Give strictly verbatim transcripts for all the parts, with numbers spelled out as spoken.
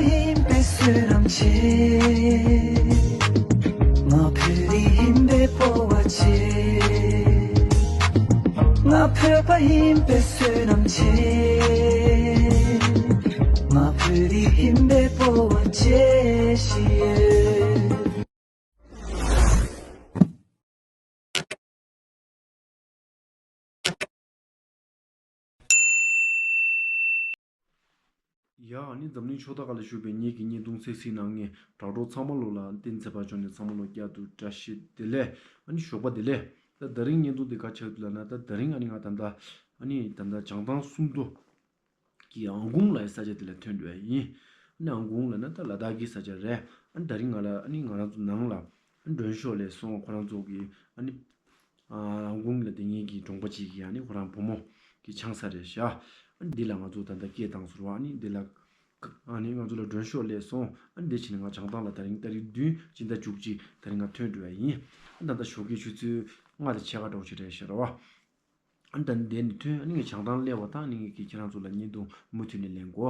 ཡིན་པའི་བསོད་ནམས་ཆེ། ང་བོད་རིགས་ཡིན་པའི་སྤོབས་པ་ཆེ། ང་བོད་པ་ཡིན་པའི་བསོད་ནམས་ཆེ། ང་བོད་རིགས་ཡིན་པའི་སྤོབས་པ་ཆེ་ཞིག་ཡོད། ཡ། ཨ་ནི་འཛམ་གླིང་ཕྱོགས་མཐའ་ཁག་ལ་བཞུགས་པའི་ངེད་ཀྱི་བརྙན་ཐུང་གསན་གཟིགས་གནང་མཁན་དྲ་གྲོགས་ཚང་མ་ལོ་ལ་བསྟན་འཛིན་ཚེ་དཔག་མཆོག་ནས་ཚང་མ་ལོ་བསྐྱར་དུ་བཀྲ་ཤིས་བདེ་ལེགས། ཨ་ནི་ཞོགས་པ་བདེ་ལེགས། ད་དེ་རིང་བརྙན་ཐུང་འདི་ག་ཆགས་འདུག་ལབ་ན། ད་དེ་རིང་ཨ་ནི་ང་ད་ལྟ་ཨ་ནི་ད་ལྟ་བྱང་ཐང་སུམ་མདོ་གི་ཨང་ཀུང་ལབ་ཡའི་ས་ཆ་དེ་ལ་ཐོན་འགྲོ་ཡ་ཡིན། ཨ་ནི་ཨང་ཀུང་ལབ་ན་ད་ལ་དྭགས་ཀྱི་ས་ཆ་རེད། ཨ་ནི་དེ་རིང་ང་ལ་ཨ་ནི་ང་རང་ཚོ་ནང་ལ་ཨ་ནི་མགྲོན་ཤོག་སླེབས་སོང་། ཁོ་རང་ཚོ་གི་ཨ་ནི་ཨང་ཀུང་ལ་དེ་ངེད་ཀྱི་གྲོང་པ་གཅིག་གི་ཨ་ནི་ཁོ་རང་བུ་མོ་གི་ཆང་ས་རེད་ཤག་ཨ་ནི་འདི་ལ་ང་ཚོ་ད་ལྟ་སྐད་བཏང་ཟེར་བ། ཨ་ནི་འདི་ལ་ཨ་ནི་ང་ཚོ་ལ་མགྲོན་ཤོག་སླེབས་སོང་། ཨ་ནི་དེ་བྱས་ནས་ང་བྱང་ཐང་ལ་དེ་རིང་ཏ་རིག་བདུན་སྤྱི་ཟླ་བཅུ་གཅིག་དེ་རིང་ང་ཐོན་འགྲོ་ཡ་ཡིན། ཨ་ནི་ད་ལྟ་ཞོགས་ཀའི་ཆུ་ཚོད་ལྔ་དང་ཕྱེད་ཀ་འདྲ་བོ་ཅིག་རེད་ཤག་རེད་བ། ཨ་ནི་ད་ནི་དེ་ནི་ཐོན། ཨ་ནི་ངས་བྱང་ཐང་སླེབས་པ་དང་ཨ་ནི་ངས་ཀྱིས་ཁྱེད་རང་ཚོ་ལ་བརྙན་ཐུང་མུ་མཐུད་ནས་ལེན་གོ།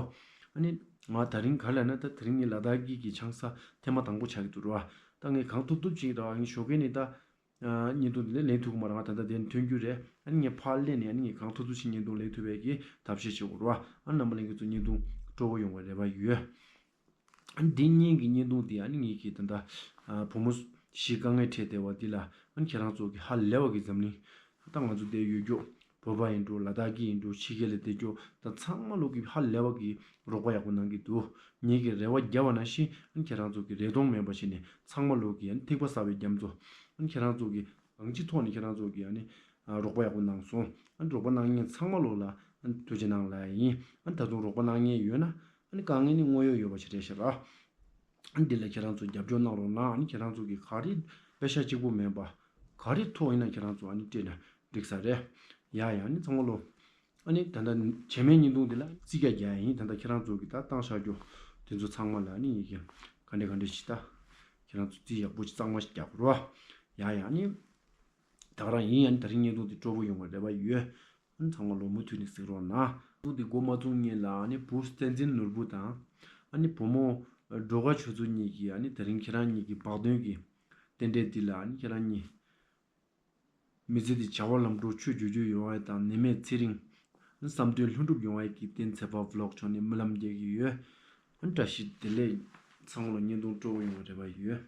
ཨ་ནི་ང་དེ་རིང་ག་ལབ་ན། ད་དེ་རིང་ངས་ལ་དྭགས་ཀྱི་གི་ཆང་ས་ཐེངས་མ་དང་པོ་ཆགས་ཀྱི་འདུག་ར་བ། ད་ངས་གང་ཐུབ་ཐུབ་ཅིག་ར་བ། ཨ་ནི་ཞོགས་ཀས་ནས་ད་ཨ་བརྙན་ཐུང་དེ་ལས་ལེན་ཐུབ་ཀྱི་མ་རེད། ང་ད་ལྟ་དེ་ནི་ཐོན་རྒྱུ་རེད། ཨ་ནི་ངས་ཕར་སླེབས་ནས་ཨ་ནི་ངས་གང་ཐུབ་ཐུབ་ཅིག་བརྙན་ཐུང་ལེན་ཐུབ་པའི་གི་ཐབས་ཤེས་བྱེད་དགོས་ར་བ། ཨ་ནི་རྣམ་པ་ལྷན་རྒྱས་ཚོ་བརྙན་ཐུང་སྤྲོ་པོ་ཡོང་བའི་རེ་བ་ཡོད། ཨ་ནི་འདི་སྔོན་གྱི་བརྙན་ཐུང་དེ་ཨ་ནི་ངེད་ཀྱི་ད་ལྟ་ཨ་བུ་མོ་བཞི་དཀའ་ངལ་འཕྲད་བསྡད་པ་འདི་ལ་ཨ་ནི་ཁྱེད་རང་ཚོ་གི་ཧ་ལས་པ་གི་འཛམ་གླིང་ད་ང་ཚོ་བསྡད་ཡོད་རྒྱུ་བོད་པ་ཡིན་འགྲོ། ལ་དྭགས་ཀྱི་ཡིན་འགྲོ། ཕྱི་རྒྱལ་ལ་བསྡད་རྒྱུ་ད་ཚང་མ་ལོ་གི་ཧ་ལས་པ་གི་རོགས་པ་ཡག་པོ་གནང་གི་འདུག་ངེད་ཀྱི་རེ་བ་བརྒྱབ་པ་ནང་བཞིན་ཨ་ནི་ཁྱེད་རང་ཚོ་གི་རེ་སྟོང་མེད་པ་བྱས་ནས་ཚང་མ་ལོ་གི་ཨ་ནི་ཐིགས་པ་བསགས་པའི་རྒྱ་མཚོ། ཨ་ནི་ཁྱེད་རང་ཚོ་གི་གང་ཅིའི་ཐོག་ནས་ཁྱེད་རང་ཚོ་གི་ཨ་ནི་ཨ་རོགས་པ་ཡག་པོ་གནང་སོང་། ཨ་ནི་རོགས་པ་གནང་མཁན་ཚང་མ་ལོ་ལ་ཨ་ནི་ཐུགས་རྗེ་གནང་ལབ་ཡ་ཡིན། ཨ་ནི་ད་དུང་རོགས་པ་གནང་མཁན་ཡོད་ན། ཨ་ནི་དཀའ་ངལ་ནི་དངོས་ཡོད་ཡོད་པ་ཞིག་རེད་ཤག་ར། ཨ་ནི་འདི་ལ་ཁྱེད་རང་ཚོ་རྒྱབ་སྐྱོར་གནང་རོགས་གནང་། ཨ་ནི་ཁྱེད་རང་ཚོ་གི་ག་རེ་པེ་ཤ་གཅིག་པོ་མིན་པ་ག་རེ་ཐོག་ཡིན་ན་ཁྱེད་རང་ཚོ་ཨ་ནི་སྤྲད་ན་འགྲིག་ས་རེད། ཡ་ཡ། ཨ་ནི་ཚང་མ་ལོ། ཨ་ནི་ད་ལྟ་བྱེ་མའི་བརྙན་ཐུང་འདི་ལ་རྩིས་རྒྱག་རྒྱག་ཡ་ཡིན། ད་ལྟ་ཁྱེད་རང་ཚོ་གི་ད་བཏང་བཞག་རྒྱུ་དེ་ཚོ་ཚང་མ་ལ་ཨ་ནི་ཡི་གེ་ག་འདྲ་ག་འདྲ་ཞིག་ད་ཁྱེད་རང་ཚོ་རྩིས་ཡག་པོ་ཞིག་གཙང་མ་ཞིག་རྒྱག་རོགས། ཡ་ཡ། ཨ་ནི་ད་ག་རང་ཡིན། ཨ་ནི་དེ་རིང་བརྙན་ཐུང་འདི་སྤྲོ་པོ་ཡོང་བའི་རེ་བ་ཡོད། ཨ་ནི་ཚང་མ་ལོ་མུ་མཐུད་ནས་གཟིགས་རོགས་གནང་། ཐུག་དེ་འགོ་མ་བཙུགས་སྔོན་ལ་ཨ་ནི་བུ་བསྟན་འཛིན་ནོར་བུ་དང་། ཨ་ནི་བུ་མོ་སྒྲོལ་དཀར་ཆོས་མཚོ་གཉིས་ཀྱིས་ཨ་ནི་དེ་རིང་ཁྱེད་རང་གཉིས་ཀྱི་བག་སྟོན་གྱི་རྟེན་འབྲེལ་འདི་ལ་ཨ་ནི་ཁྱེད་རང་གཉིས་མི་ཚེ་འདི་བྱ་བ་ལམ་འགྲོ་ཆོས་བསྒྱུར་རྒྱུ་ཡོང་བ་དང་། ནད་མེད་ཚེ་རིང་བསམ་དོན་ལྷུན་གྲུབ་ཡོང་བའི་གི་བསྟན་འཛིན་ཚེ་དཔག་ཝི་ལོག་ཕྱོགས་ནས་སྨོན་ལམ་རྒྱག་གི་ཡོད། ཨ་ནི་བཀྲ་ཤིས་བདེ་ལེགས། ཚང་མ་ལོ་བརྙན་ཐུང་སྤྲོ་པོ་ཡོང་བའི་རེ་བ་ཡོད།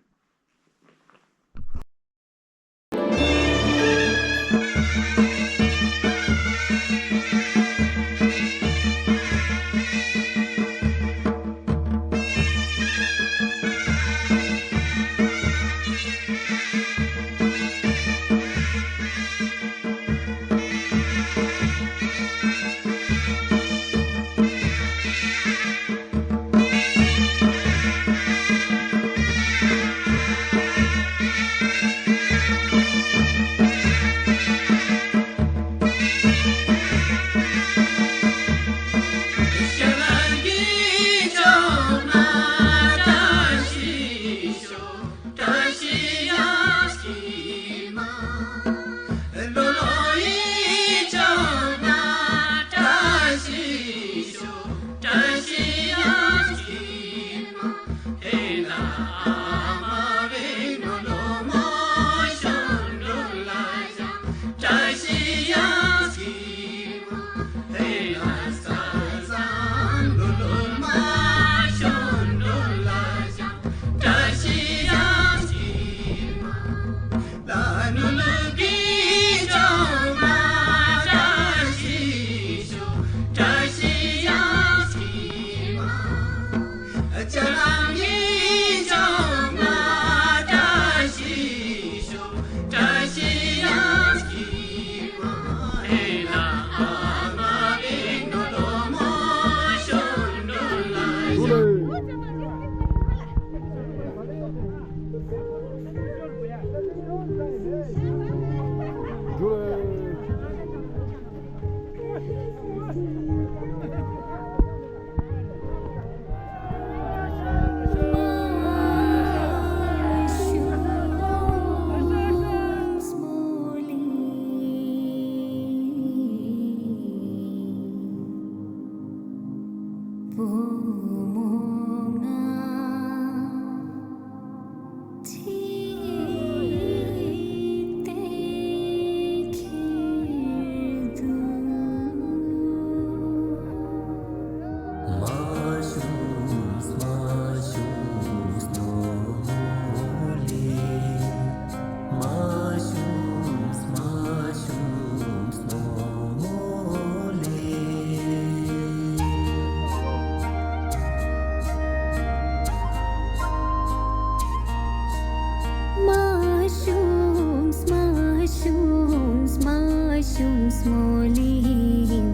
སྨོན་གླིང་།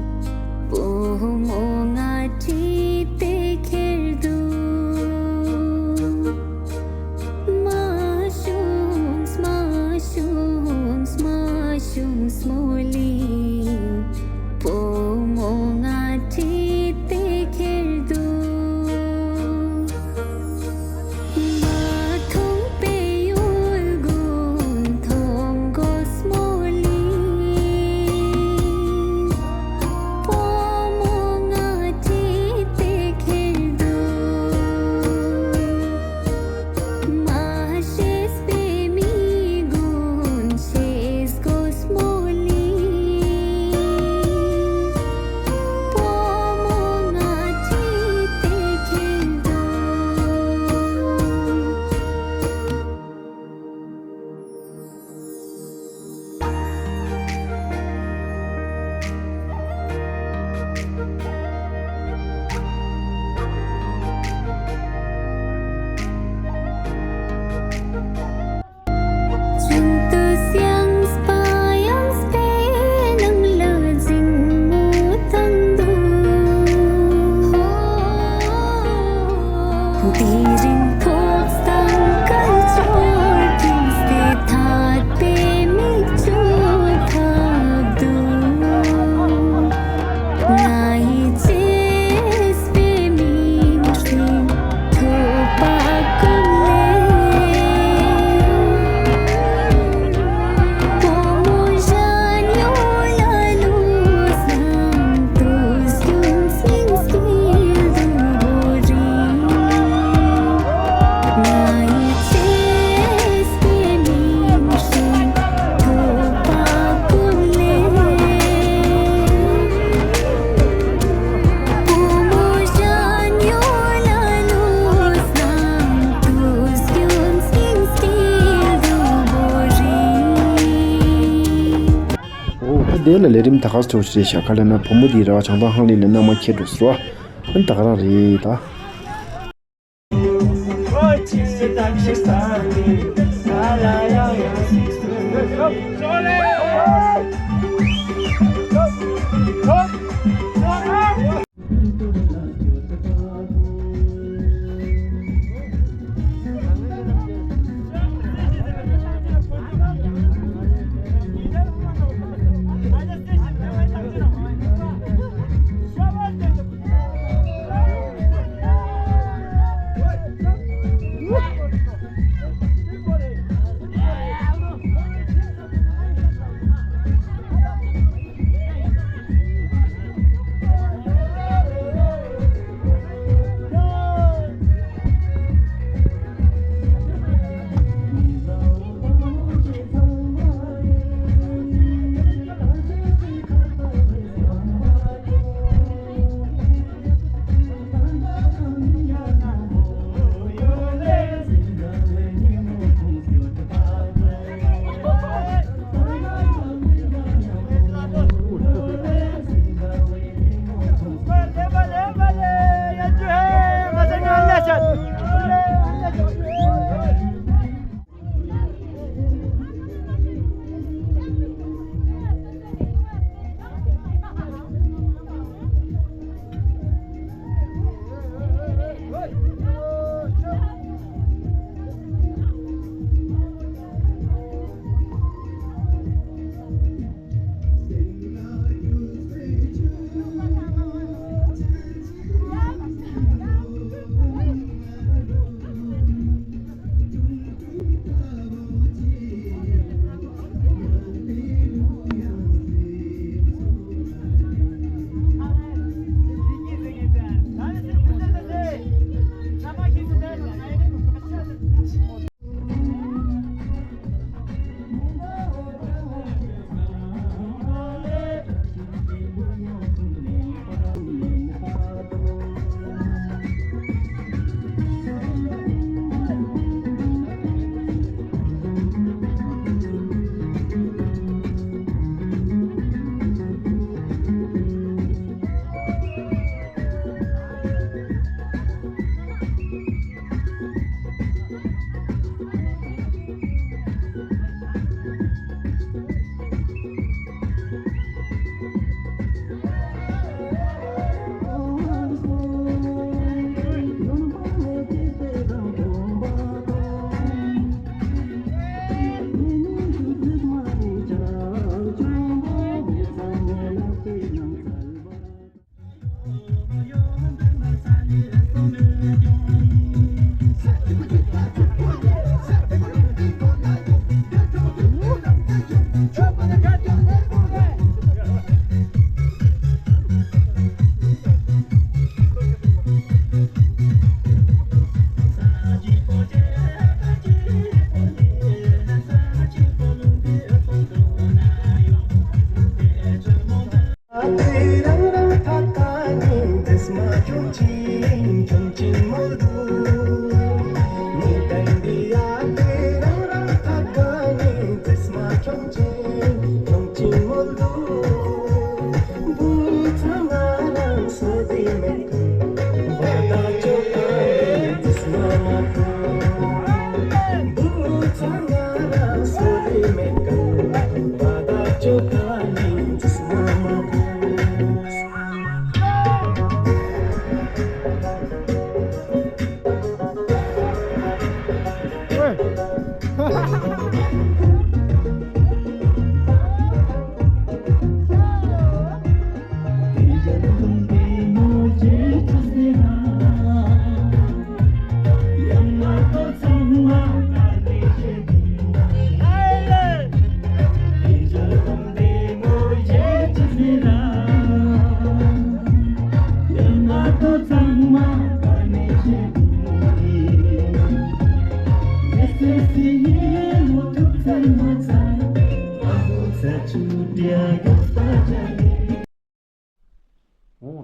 བུ་མོ་ང་ཁྲིད་དེ་ཁྱེར་འདུག་མ་ཤོངས་མ་ཤོངས་མ་ཤོངས་སྨོན་གླིང་། བུ་མོ་ང་ཁྲིད་དེ་ཁྱེར་འདུག་མ་མཐོང་པའི་ཡུལ་ཀུན་མཐོང་དགོས་སྨོན་གླིང་། བུ་མོ་ང་ཁྲིད་དེ་ཁྱེར་འདུག་མ་ཤེས་པའི་མི་ཀུན་ཤེས་དགོས་སྨོན་གླིང་། བུ་མོ་ང་ཁྲིད་དེ་ཁྱེར་འདུག་བྱང་དུ་བྱང་པ་ཡངས་པའི་ནང་ལ་འཛིང་མོ་བཏང་འདུག་དེ་རིང་ཐོག་སང་ཀལ་ཆོར་ཁྲིམས་ཏེ་ཐག་པའི་མིག་ཆུ་ཐག་འདུག་ང་ཡི་གཅེས་པའི་མིང་སྲིང་ཐོབ་པ་ཀུན་ལས། བུ་མོ་གཞན་ཡོད་ལ་ལུས་ནམ་དུས་ཀུན་སྙིང་སྐྱིད་དུ་བོར་རིང་། ང་ཡི་གཅེས་པའི་མིང་སྲིང་ཐོབ་པ་ཀུན་ལས། བུ་མོ་གཞན་ཡོད་ལ་ལུས་ནམ་དུས་ཀུན་སྙིང་སྐྱིད་དུ་བོར་རིང་། འོ་ད་དེ་ལ་ལས་རིམ་ད་ག་ཚོད་ཞིག་རེད་ཤག་ག་ལབ་ན་བུ་མོ་དེའི་རེ་བ་བྱང་ཐང་ཧང་ལི་ལ་མནའ་མ་ཁྱེར་འགྲོ་ཟེར་བ། ཨ་ནི་ད་ག་རང་རེད་ད།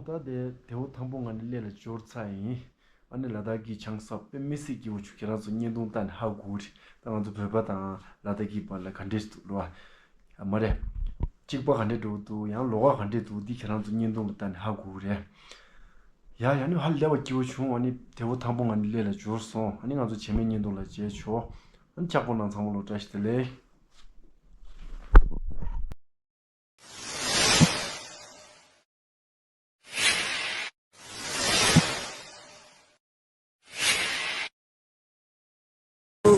ད་དེ་དེ་བོ་ཐང་པོ་ང་ནི་ལས་ལ་འབྱོར་ཚར་ཡིན། ཨ་ནི་ལ་དྭགས་ཀྱི་ཆང་ས་དཔེ་མི་སྲིད་སྐྱིད་པོ་བྱུང་། ཁྱེད་རང་ཚོ་བརྙན་ཐུང་ལྟ་ནས་ཧ་གོ་གི་རེད། ད་ང་ཚོ་བོད་པ་དང་ལ་དྭགས་ཀྱི་བར་ལ་ག་འདྲས་འདུག་ལོ། ཨ་མ་རེད། གཅིག་པ་ག་འདྲས་འགྲོ་གི་འདུག་ཡང་ལོགས་ཀ་ག་འདྲས་འདུག་འདི་ཁྱེད་རང་ཚོ་བརྙན་ཐུང་ལ་ལྟ་ནས་ཧ་གོ་གི་རེད། ཡ་ཡ་ནི་ཧ་ལས་པ་སྐྱིད་པོ་བྱུང་། ཨ་ནི་དེ་བོ་ཐང་པོ་ང་ནི་ལས་ལ་འབྱོར་སོང་། ཨ་ནི་ང་ཚོ་རྗེས་མའི་བརྙན་ཐུང་ལ་མཇལ་ཆོག་ཨ་ནི་ཆགས་པོ་གནང་། ཚང་མ་ལོ་བཀྲ་ཤིས་བདེ་ལེགས།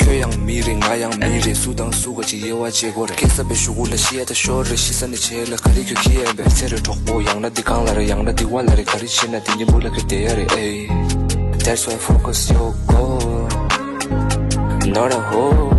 ཁྱོད་ཡང་མི་རེད། ང་ཡང་མི་རེད། སུ་དང་སུ་ག་ཅིག་དབྱེ་བ་འབྱེད་དགོས་རེད། སྐྱེ་ས་པའི་གཞུག་གུ་ལ་ཤི་ཡ་ད་ཤོར་རེད། ཤི་ས་ནས་བྱེད་ལ་ག་རེ་ཁྱོད་ཁྱི་ཡན་པས། ཚེ་རེ་གྲོགས་པོ་ཡང་ན་འདི་གང་ལ་རེད། ཡང་ན་འདི་བ་ལ་རེད། ག་རེ་བྱེད་ན་འདི་ཉིན་མོ་ལ་ཁྱོད་བསྡད་ཡ་རེད། ཨེ། That's why focus your goal, not a hole.